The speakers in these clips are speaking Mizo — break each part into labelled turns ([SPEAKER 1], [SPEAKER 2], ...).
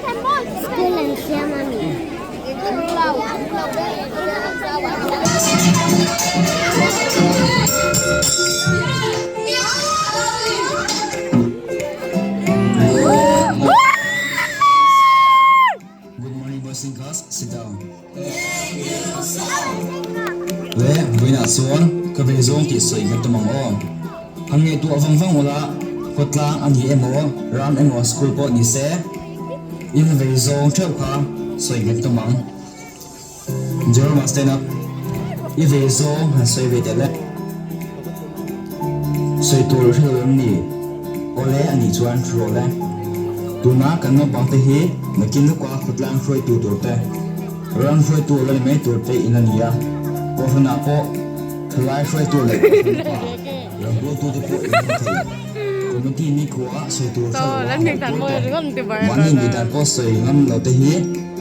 [SPEAKER 1] School an siam a mi.
[SPEAKER 2] Good morning boys and girls, sit down. Le, vawiinah chuan ka vei zawng tih sawi ka tum ang aw. Han ngaihtuah vang vang ula, khawtlang a ni emaw, ram emaw school pawh ni se, in vei zawng theuh kha sawi ka tum ang. Jerome stand up, i vei zawng han sawi ve teh le. Sawi tur hre lo em ni? Awle a nih chuan hre rawh le. Tuna kan naupang te hi nakin lawka khawtlang hruaitu tur te, ram hruaitu la ni mai tur te in a ni a, Kohhranah pawh thalai hruaitu leh Kohhran upa, rawngbawltu te pawh in ni thei. Committee nikhua sawi tur hre lo a hmuh tur te, mahni ngaihdan pawh sawi ngam lo te hi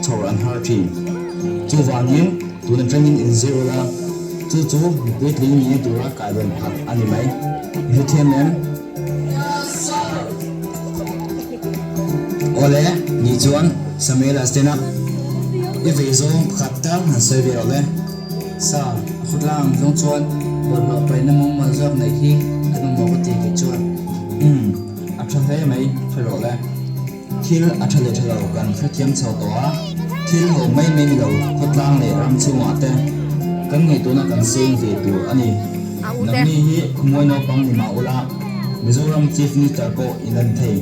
[SPEAKER 2] chhawr an har thin. Chuvangin tun atangin inzir ula, chu chu mipui tling ni tura kailawn phat a ni mai. I hrethiam em? Awle, nih chuan Samuela stand up. I vei zawng pakhat tal han sawi ve rawh le.
[SPEAKER 3] Sa, a khawtlang ang zawng chuan bawlhhlawh paihna mawngmal zawk neih hi kan mamawh ka ti kei chuan.
[SPEAKER 2] Umm, a tha hle mai, hre rawh le. Thil a tha leh tha lo kan hrethiam chho tawh a, thil ho mai mai ni lo khawtlang leh ram chhungah te kan ngaihtuahna kan seng ve tur a ni. Nangni hi khawmuai naupang ni mah ula, Mizoram Chief Minister pawh in la ni thei.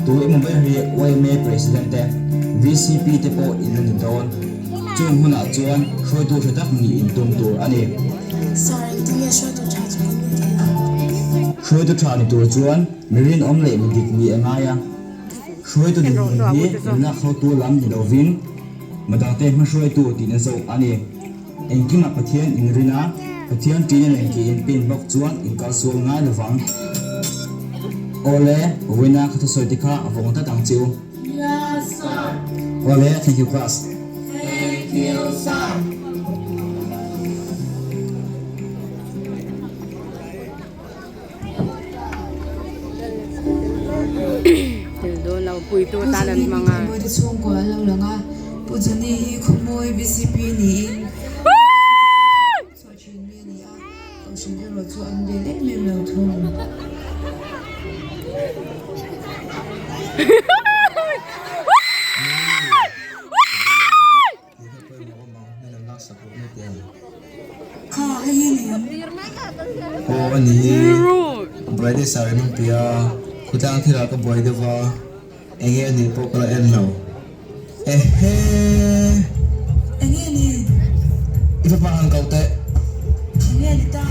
[SPEAKER 2] Tu emaw ber hi yma President te, VCP te pawh in la ni dawn. Chung hunah chuan hruaitu hre tak nih in tum tur a ni.
[SPEAKER 4] Sir, engtin nge hruaitu tha chu kan ni thei ang?
[SPEAKER 2] Hruaitu tha ni tur chuan mi rinawm leh mi dik nih a ngai a. Hruaitu dinhmun hi inlak hotu lam ni lovin madangte hmahruaitu tihna zawk a ni. Engkimah Pathian inrin a, Pathian ṭihna nen ke in pen bawk chuan inkalsual ngai lovang. Awle, vawiina ka thusawi te kha a vawng tlat ang che u. Awle, thank you class.
[SPEAKER 4] Pu Johnny Hmingthangbawi te chhungkua an lo lang a, Pu Johnny hi Khawmawi bcp niin chhuah thin mi a ni a, Kohhran erawh chu an bel em em lo thung.
[SPEAKER 2] Kha hei hi ni ang. Aw a ni hi Brady sir in an ti a khawtlang thil ah ka buai deuh va enge a nih pawh ka la en lo ehe
[SPEAKER 4] Enge ni
[SPEAKER 2] I fapa han kau teh
[SPEAKER 4] Enge ni ta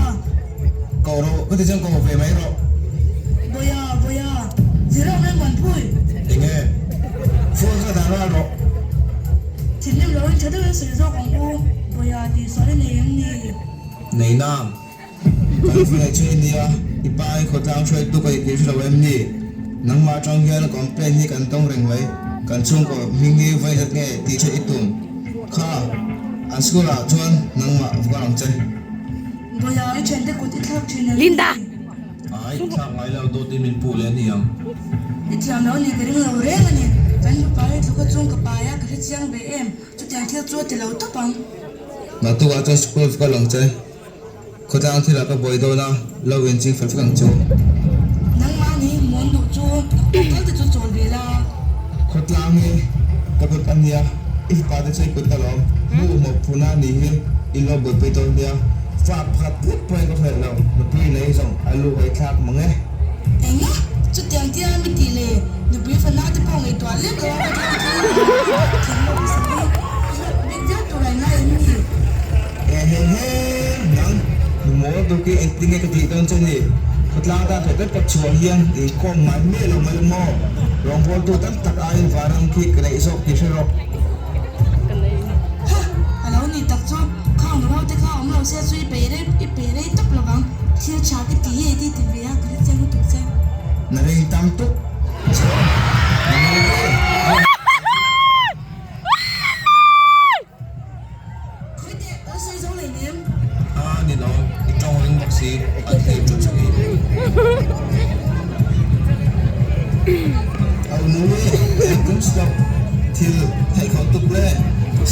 [SPEAKER 2] Kau rawh ka ti chuan kau ve mai rawh
[SPEAKER 4] Bawia bawia zirlawk mai muan pui
[SPEAKER 2] Enge phone kha dah ral rawh.
[SPEAKER 4] Thinrim loin tha deuhin sawi zawk ang u, Bawia tih sawi nei em ni?
[SPEAKER 2] Nei nang. Kan hmangaih che i nia, i pa i khawtlang hruaitu ka intir hre lo em ni? Nangmah atang hian complaint hi kan tawng reng mai, kan chhungkaw hming hi vawi zat nge tih che i tum? Kha, an school ah chuan nangmah va kal ang che.
[SPEAKER 4] Bawia, i thiante kut i thlak thin em ni?
[SPEAKER 2] Ai, thlak ngai lo dawt in min puh leh a ni ang.
[SPEAKER 4] I thiam lo ni ka ring lo reng a ni. Kan fapa hi tluka chung ka pai a, ka hre chiang ve em. Chutiang thil chu a ti lo tawp ang.
[SPEAKER 2] Naktukah chuan school ka lang che. Khawtlang thilah ka buai dawn a, lo in ching fel vek ang chu.
[SPEAKER 4] Nangmah ni mawn duh chu naktuk tal te chu chawl ve la.
[SPEAKER 2] Khawtlang hi ka kut a nia, i fapa te chu i kut alawm. Mu mawhphurhna a nih hi i lo buaipui dawn nia. Fa pakhat lek pawhin ka hriat lo, nupui nei zawng a lu hawi thlak mang e.
[SPEAKER 4] Enga? Chutiang tia mi tih le, nupui fana te pawh ngaihtuah lek lo a ka tlang thil a thiam lo hmasa hi hlawk bik viau tur a ingai em ni?
[SPEAKER 2] Ehehe, nang nu mawl tuk hi engtin nge ka tih dawn che ni? Khawtlang tan thaw pep pep chhuah hian inkhawm ngai miah lo mai maw? Rawngbawltu tam tak aiin vanram khi ka neih zawk tih hre rawh.
[SPEAKER 4] Ha! A lo nih tak chu khang nu ho te kha awm lo se chu i peih rei i peih rei tawp lo vang. Thil tha ka ti e ti ti ve a ka hre chiang lutuk che.
[SPEAKER 2] Na ring tam tuk chuan na mawi ber.
[SPEAKER 4] Khawi teh ka sawi zo lei nem.
[SPEAKER 2] A ni lo, i tawng ring bawk si, an thei tut chu hi. Au nui, engkim stop.
[SPEAKER 5] Thil theih khawh tuk le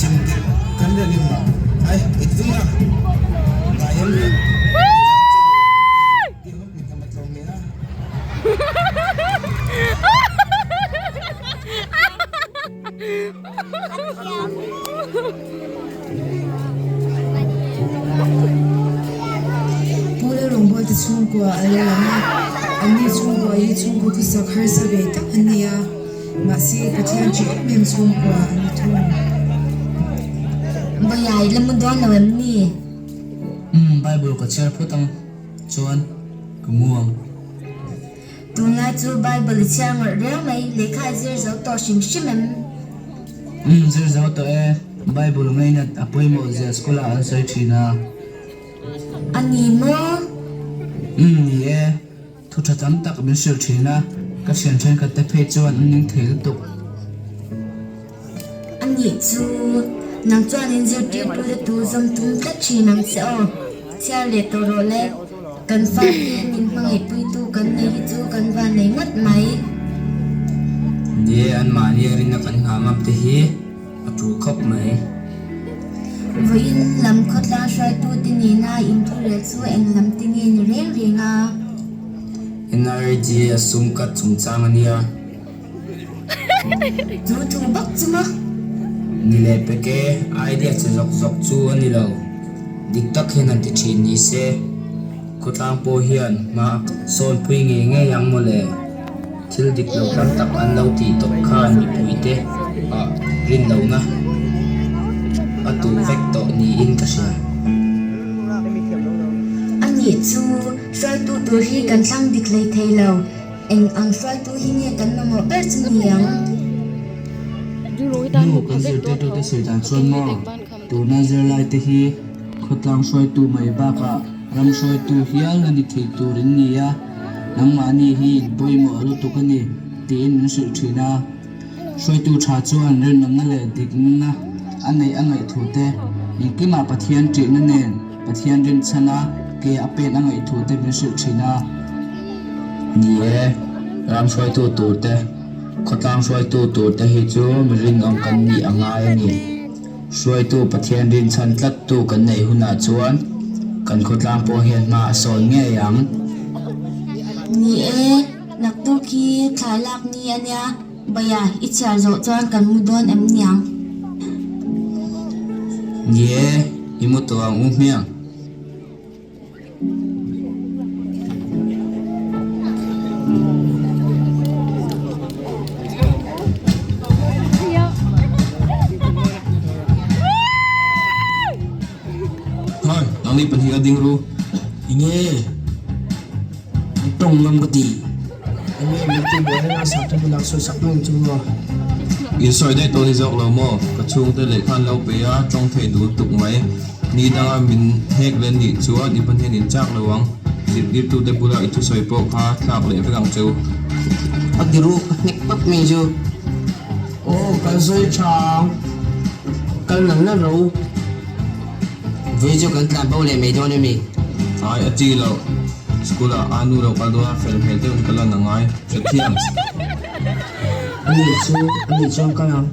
[SPEAKER 5] sim tik kan rian in ma ai it vung a ngai em le ti hom mi kam tlong mi na.
[SPEAKER 4] Pu Lalrawngbawlte te chhungkua a lo lang a, anni chhungkua hi chhungkaw khawsak harsa ve tak an ni a, mahse Pathian ṭih em em chhungkua an ni thung.
[SPEAKER 1] Bayai la mu dawn lo em ni?
[SPEAKER 3] Umm, Bible ka chhiar phawt ang chuan ka mu ang.
[SPEAKER 1] Tunlai chu Bible i chhiar ngawrh reng mai, lehkha i zir zo tawh hrim hrim em?
[SPEAKER 3] Umm, zir zo tawh e. Bible ngainat a pawimawh zia school ah an sawi thin a.
[SPEAKER 1] A ni maw?
[SPEAKER 3] Umm, ni e. Thu tha tam tak min hrilh thin a, ka thian thenkhat te phei chuan an ning thei lutuk.
[SPEAKER 1] A nih chu, nang chuan in zirtirtu te tu zawm tum tlat thin ang che aw. Chhiar leh tawh rawh le, kan fate min hmangaihpuitu kan nei hi chu kan van nei ngawt mai.
[SPEAKER 2] Nie, anmahni a rinna kan nghah ngam te hi a tul khawp mai.
[SPEAKER 1] Vawiin lam khawtlang hruaitu te nena inthurel chu eng lam te nge ni reng reng a?
[SPEAKER 2] NRG a sum cut chungchang a nia.
[SPEAKER 1] Chu thu bawk chu maw?
[SPEAKER 2] Ni leh pek e, idea che zawk zawk chu a ni lo. Dik tak hian han ti thin ni se, khawtlang pawh hian hma a sawn pui ngei ngei ang maw le? Thil dik lo tam tak an lo tih tawp khan mipuite ah rin lohna a tuh vek tawh niin ka hria.
[SPEAKER 1] A nih chu, hruaitu tur hi kan thlang dik hlei thei lo. Eng ang hruaitu hi nge kan mamawh ber chu ni ang?
[SPEAKER 3] Nu kan zirtirtute sawi dan chuan maw tuna zirlaite hi khawtlang hruaitu mai bakah ram hruaitu hial a ni thei tur in ni a, nangmahni hi in pawimawh lutuk a ni tiin min hrilh thin a. Hruaitu tha chuan rinawmna leh dikna a neih a ngaih thu te, engkimah Pathian ṭihna nen Pathian rinchhana ke a pen a ngaih thu te min hrilh ṭhin a.
[SPEAKER 2] Ni e, ram hruaitu tur te, khawtlang hruaitu tur te hi chu mi rinawm kan nih a ngai a ni. Hruaitu Pathian rinchhan tlattu kan neih hunah chuan kan khawtlang pawh hian hma a sawn ngei ang.
[SPEAKER 1] Ni e, Naktuk hi thlai lak ni a nia, Baya i chhiar zawh chuan kan mu dawn em niang?
[SPEAKER 2] Ni e, i mu tawh ang u hmiang. Hi, nangni pahnih a ding ru. Enge?
[SPEAKER 6] An tawng ngam ka ti. Enge min ti buai reng a sak chu lak sawi sak mai chu maw.
[SPEAKER 7] In sawi daih tawh ni zawk lo maw? Ka chhungte lehkha an lo pe a, tawng thei dul tuk mai. Ni danga min hek len nih chuan i hman hian in chak lo ang. Zirtirtute bula i thusawi pawh kha thlak leh vek ang cheu.
[SPEAKER 6] A ti ruk a hnek pap mai chu. Aw kal sawi tha ang. Kal nal nal ro.
[SPEAKER 8] Vui chu kan tlan bo leh mai dawn emi?
[SPEAKER 7] Ai a chi loh. School ah a nu lo kal dawn a fel hmel deuhin ka lan a ngai. Hrethiam.
[SPEAKER 6] A nih chu, a nih chuan kal ang.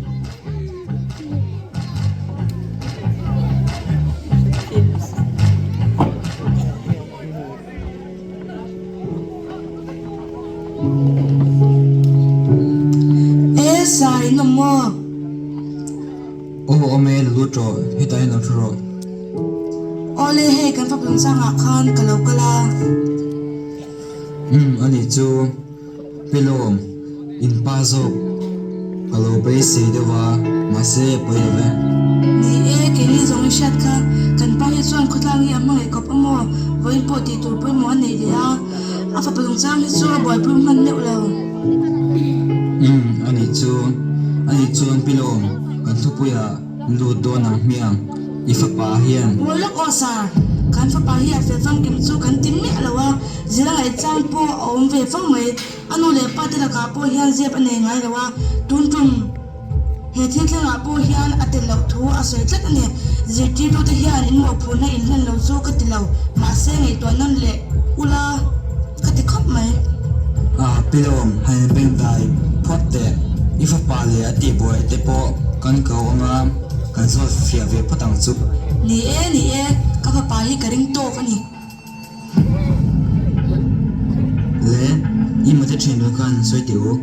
[SPEAKER 9] E Sai in awm maw?
[SPEAKER 2] Aw awm e, la lut rawh, hetah hian lo thu rawh.
[SPEAKER 9] Awle hei kan fapa chungchangah khan ka lo kal a.
[SPEAKER 2] Umm a nih chu, Pilawm, in pa zawk ka lo beisei deuh a, mahse pawi lo ve.
[SPEAKER 9] Ni e, keini zawng i hriat kha, kan pa hi chuan khawtlang hi a hmangaih kawp a maw? Vawiin pawh tih tur pawimawh a neih leh a, a fapa chungchang hi chu a buaipui hman meuh lo.
[SPEAKER 2] Umm a nih chu, a nih chuan Pilawm, kan thupuiah lut dawn ang hmiang, i fapa hian.
[SPEAKER 9] Ngawi lawk aw sir, kan fapa hi a fel famkim chu kan ti miah lo a, zir a ngaih chang pawh a awm ve fo mai. A nu leh pa te lakah pawh hian zep a nei ngai lo a, tun tum he thil thlengah pawh hian a tel loh thu a sawi tlat a ni. Zirtirtute hian in mawhphurhna in hlen lo chu ka ti lo, mahse ngaihtuah nawn leh ula ka ti khawp mai.
[SPEAKER 2] A, Pilawm, han inbeng dai phawt teh. I fapa leh a tihbuai te pawh kan ko anga kan zawt fiah ve phawt ang chu.
[SPEAKER 9] Ni e, ni e, ka fapa hi ka ring tawk a ni.
[SPEAKER 2] Le, i mate thian lo khan sawi teh u.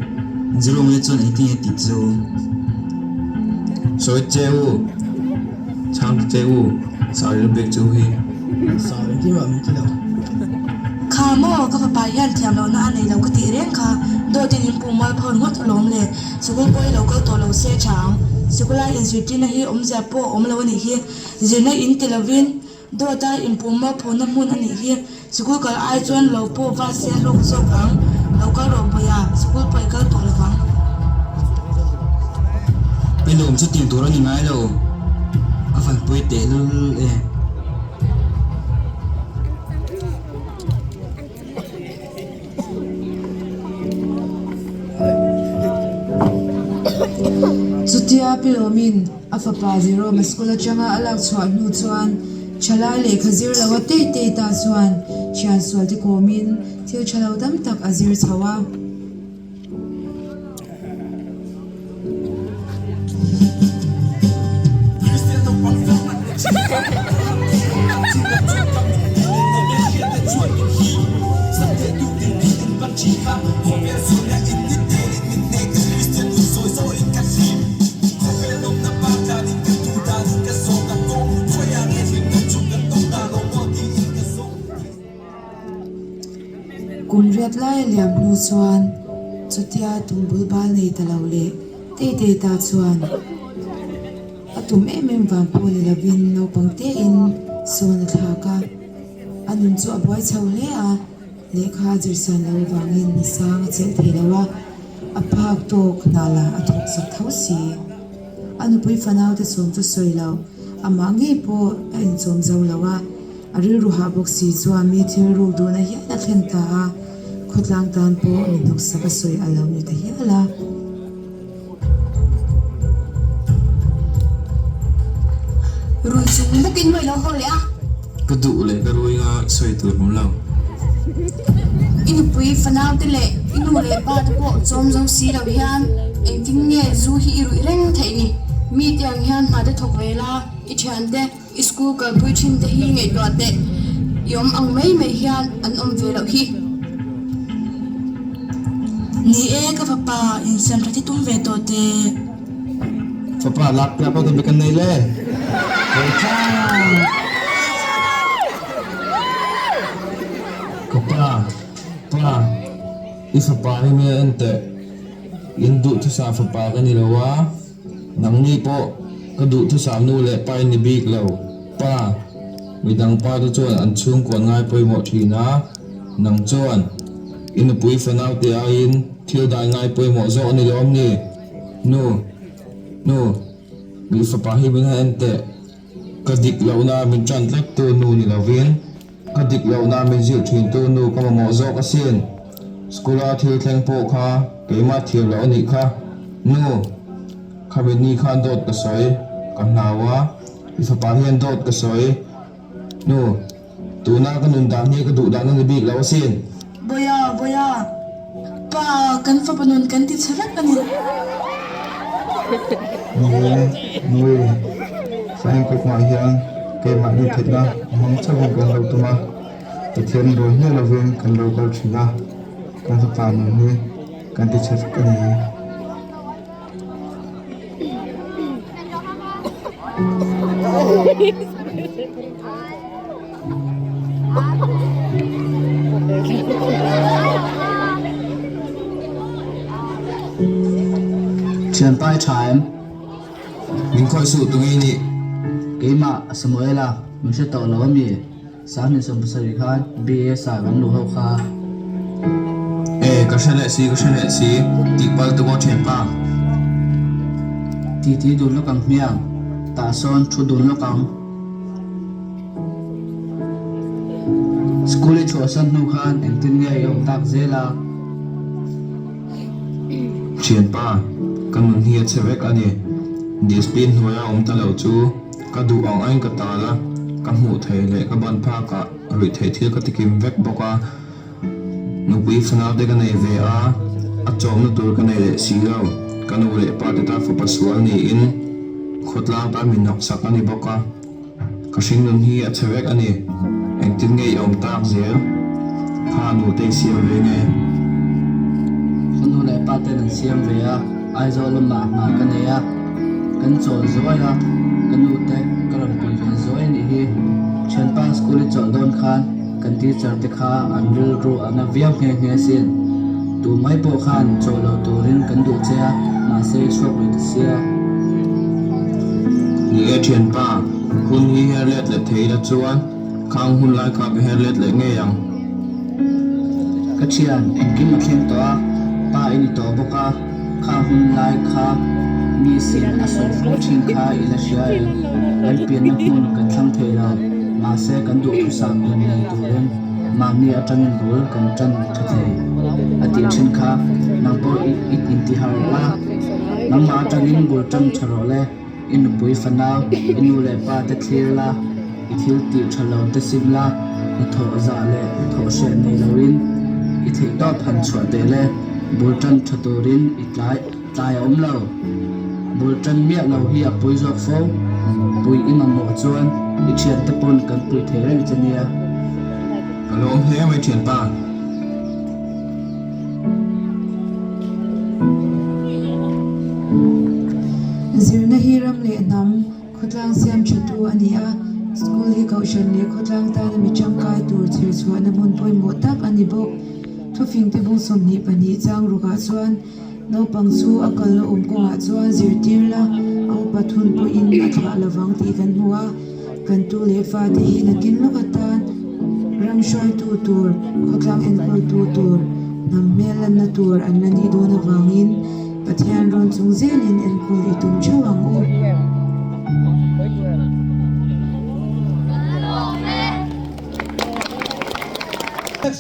[SPEAKER 2] Jerome le chuan engtin nge tih che u?
[SPEAKER 7] Sawi che u, chhang ta che u, Sari bek chu hi.
[SPEAKER 5] Sari engtin mah min ti lo.
[SPEAKER 9] Kha maw, ka fapa hian thiam lohna a nei lo ka tih reng kha, dawtin in pum mual pho ringawt alawm le, sikul pawh hi lo kal tawh lo se tha ang, sikula inzirtirna hi awmzia pawh a awm lo a nih hi, zirna in ti lovin Dawta inpum a phawhna hmun a nih hi. Sikul kal ai chuan lo pawh va se hlawk zawk ang. Lo kal rawh bawiha, sikul pawh i kal tawh lo vang.
[SPEAKER 2] Pi lawm chu tiang tur a ni ngai lo, a van pawi teh lul e.
[SPEAKER 4] Chutia Pi Lawmin a fapa Jerome school atanga a lak chhuah hnu chuan thalai lehkha zir lo a tei tei ta chuan thian sual te kawmin thil tha lo tam tak a zir chho a. Kum riat lai a liam hnu chuan chutia tum bul bal nei ta lo leh tei tei ta chuan a tum em em vang pawh ni lovin naupang tein sawn a thlak a, a nun chu a buai chho hle a, lehkha a zirsan loh avangin ni sang a chelh thei lo a, a phak tawk hna lah a thawk sak tho si. A nupui fanaute chawm chu sawi lo, amah ngei pawh a inchawm zo lo a. A rilru hah bawk si chuan mi thil ruk duhna hial a thlen ta a, khawtlang tan pawh mi hnawksak a sawi a lo ni ta hial a.
[SPEAKER 10] Rui chung bawkin maw i lo haw leh a?
[SPEAKER 7] Ka duh leh ka rui nga i sawi tur awm lo.
[SPEAKER 10] I nupui fanaute leh i nu leh pa te pawh chawm zo si lo hian engtin nge zu hi i ruih reng theih ni? Mite ang hian hna te thawk ve la, i thiante. I school kalpui thin te hi ngaihtuah teh i awm ang mai mai hian an awm ve loh hi.
[SPEAKER 9] Ni e, ka fapa insiam tha thi tum ve tawh teh.
[SPEAKER 7] Fapa lak piah pawh kan be kan nei le. Ka pa, pa, i fapa hi mi a en teh. In duhthusam fapa ka ni lo a. Nangni pawh ka duhthusam nu leh pa in ni bik lo. Pa, midang pa te chuan an chhungkaw an ngai pawimawh thin a, nang chuan i nupui fanau te aiin thil dai ngai pawimawh zawk a ni lawm ni? Nu, nu, mi fapa hi min han en teh. Ka dik lohna min tan tlat tu nu ni lovin ka dik lohna min zilh thin tu nu ka mamawh zawk asin. School a thil thleng pawh kha keimah thiam loh a nih kha. Nu, khami ni khan dawt ka sawi, ka hlau a, i fapa hian dawt ka sawi. Nu, tuna ka nun dan hi ka duh dan a ni bik lo asin.
[SPEAKER 9] Bawiha, Bawiha, pa, kan fapa nun kan ti chhe vek a ni.
[SPEAKER 5] Nui, nui, Flying Cook-ah hian keimahni theihna a hmang chauhin kan lo tum a, Pathian rawi hmiah lovin kan lo kal thin a, kan fapa nun hi kan ti chhe vek a ni.
[SPEAKER 3] Thianpa i tha em?
[SPEAKER 7] Min khawih suh tu nge nih?
[SPEAKER 3] Keimah Samuela min hre tawh lo ami? Sanghnih 70 khan BS ah kan luh ho kha.
[SPEAKER 7] E, ka hre leh si, ka hre leh si, tih pal tu maw thianpa?
[SPEAKER 3] Titi dun lawk ang hmiang, tah sawn thu dun lawk ang. School i chhuahsan hnu khan engtin nge i awm tak zel a?
[SPEAKER 7] Thianpa, ka nun hi a chhe vek a ni. Discipline hnuaia awm ta lo chu. Ka duh ang aiin ka tal a, ka hmuh theih leh ka ban phakah ruih theih thil ka tikim vek bawk a, nupui fanau te ka nei ve a, a chawmna tur ka nei leh si lo. Ka nu leh pa te tan fapa sual niin khawtlang tan min hnawksak a ni bawk a. Ka hringnun hi a chhe vek a ni. Engtin nge i awm tak zel? Kha nute i siam ve nge?
[SPEAKER 3] Ka nu leh pa ten an siam ve a, Aizawl lamah hna ka nei a, kan chawl zuai a, ka nu te ka rawn pui ve zuai a nih hi. Thianpa school i chawlh dawn khan kan teacher te kha an rilru a na viau nghe nghe asin. Tu mai pawh khan chawl lo turin kan duh che a, mahse i chhuak lui ta sia.
[SPEAKER 7] Ni e thianpa, hun hi her let leh thei ila chuan khang hun lai kha ka her let leh ngei ang.
[SPEAKER 3] Ka thian, engkim a thleng tawh a, pa i ni tawh bawk a, kha hun lai kha mi sin a sawi fo thin kha i la hria em? Kan pianna hmun kan thlang thei lo, mahse kan duhthusam nun nei turin mahni atangin bul kan tan tha thei a tih thin kha nang pawh i intihar la, nangmah atangin bul tan tha rawh le. I nupui fanau, i nu leh pa te thlir la, i thil tih tha lo te sim la, hnathawh zah leh thawh hreh nei loin i theihtawp han chhuah teh le, bul tan tha turin i tlai tlai a awm lo. Bul tan miah lo hi a pui zawk fo, pui i mamawh chuan i thiante pawn kan pui thei reng che nia.
[SPEAKER 7] Ka lawm hle mai thianpa.
[SPEAKER 4] Zirna hi ram leh hnam khawtlang siam tha tu a ni a, school hi kohhran leh khawtlang tana mi tangkai tur chher chhuahna hmun pawimawh tak a ni bawk. Thufingte bung 22 chang rukah chuan naupang chu a kalna awm kawngah chuan zirtir la a upa thun pawhin a thlah lovang tih kan hmu a. Kan tu leh fate hi nakin lawk atan ram hruaitu tur, khawtlang enkawltu tur, hnam hmel lanna tur an la nih dawn avangin Pathian rawn chung zelin enkawl i tum theuh ang u.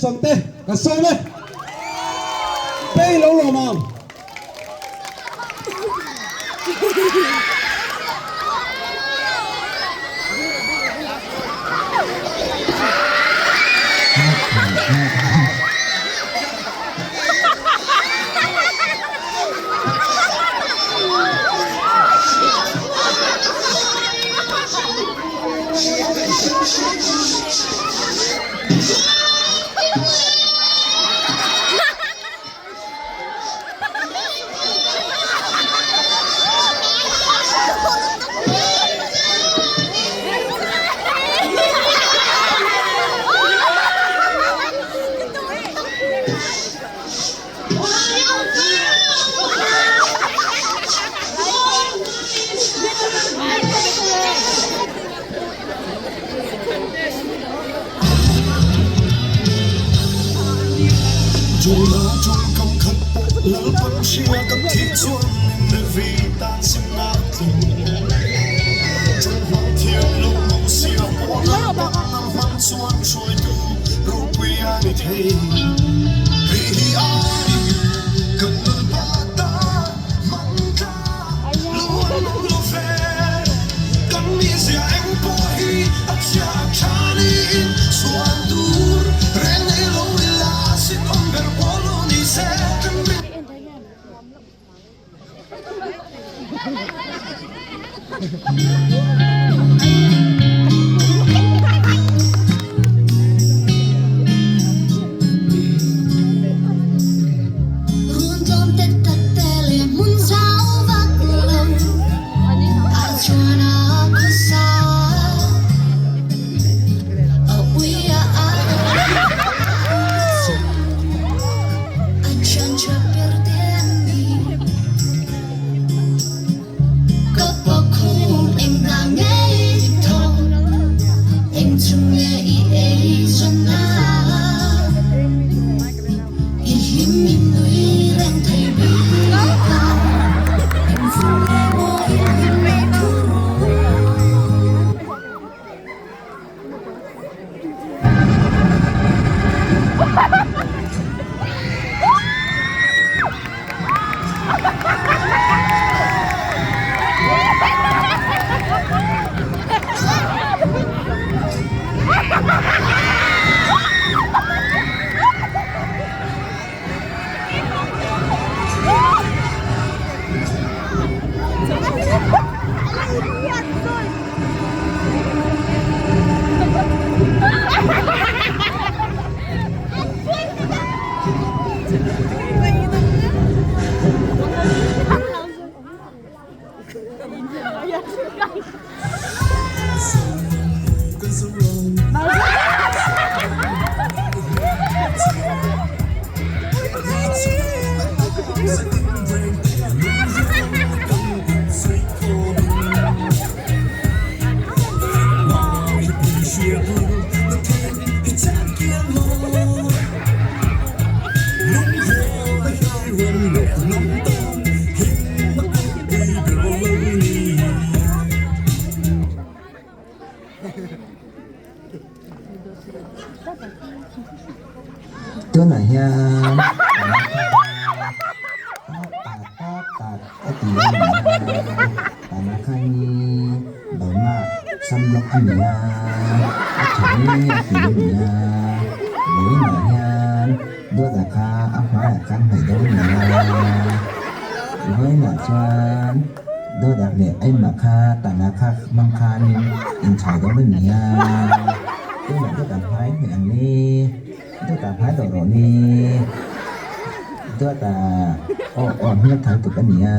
[SPEAKER 11] Sawmte ka sawm e, pei lo lawm ang.
[SPEAKER 2] Tunah hian a ti a ni a, tana khan hi Burma samlawk a ni a, a tha hle a ti a ni a, vawiinah hian Dawta kha a hmaiah khan hnaih dawn a ni a, vawiinah chuan Dawta leh Aima kha tana kha hmang khanin inchhai dawn a ni a, tunah Dawta hmai hnaih ang le. Dawt ah hmai dawh rawh ni. Dawt ah aw aw hmel thar tuk a nia.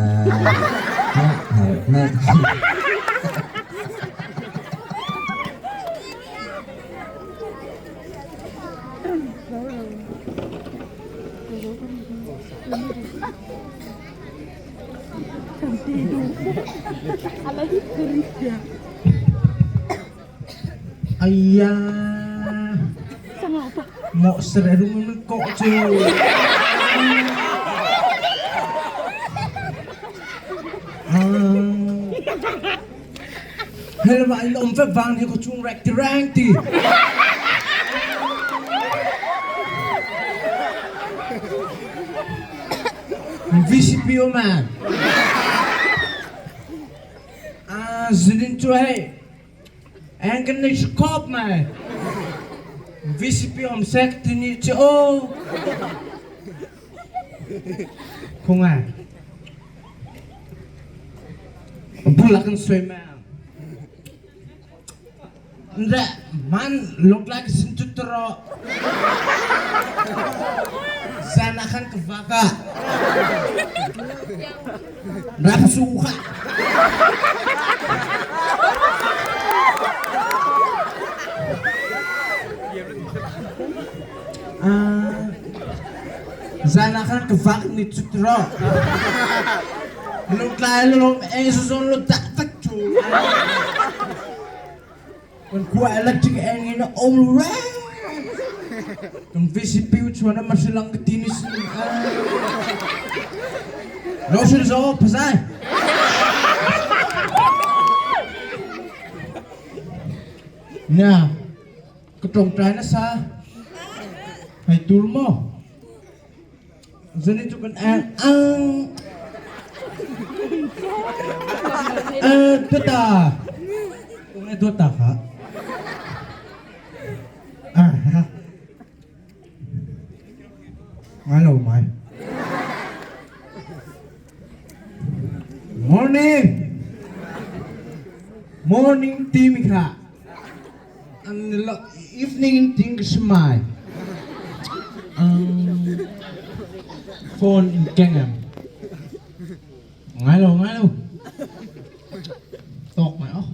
[SPEAKER 2] Hmel hmel hmel.
[SPEAKER 6] Aya mawh ser rum in kawh cu. Helma in om vek vang hi ko chung rek ti reng ti. VCPO man. Ah, zinin cu hei Eng kan nei khop mai. VCP om sek tini che o. Khunga. Bula kan soi ma. Nda man look like sin tutro. Sana kan kavaka. Rak su kha. Zan ah khan ka vak ni cut ro. Lungtlai lulom ei zuzon lu tak tak cu. Kan khua electric eng in a um reng. Kan VCP chuan a masilang ka ti ni sin. Roshin zo pasai. Nya ka tongtai na sa. Hai tur mo. Zani cu kan ang ang. Eh, tuta. Ung tuta kha. Ah, ha. Ngai lo mai. Morning. Morning ti mi kha. An evening ting ka si mai. Phone in keng em. Ngai lo ngai lo. Tawk mai oh.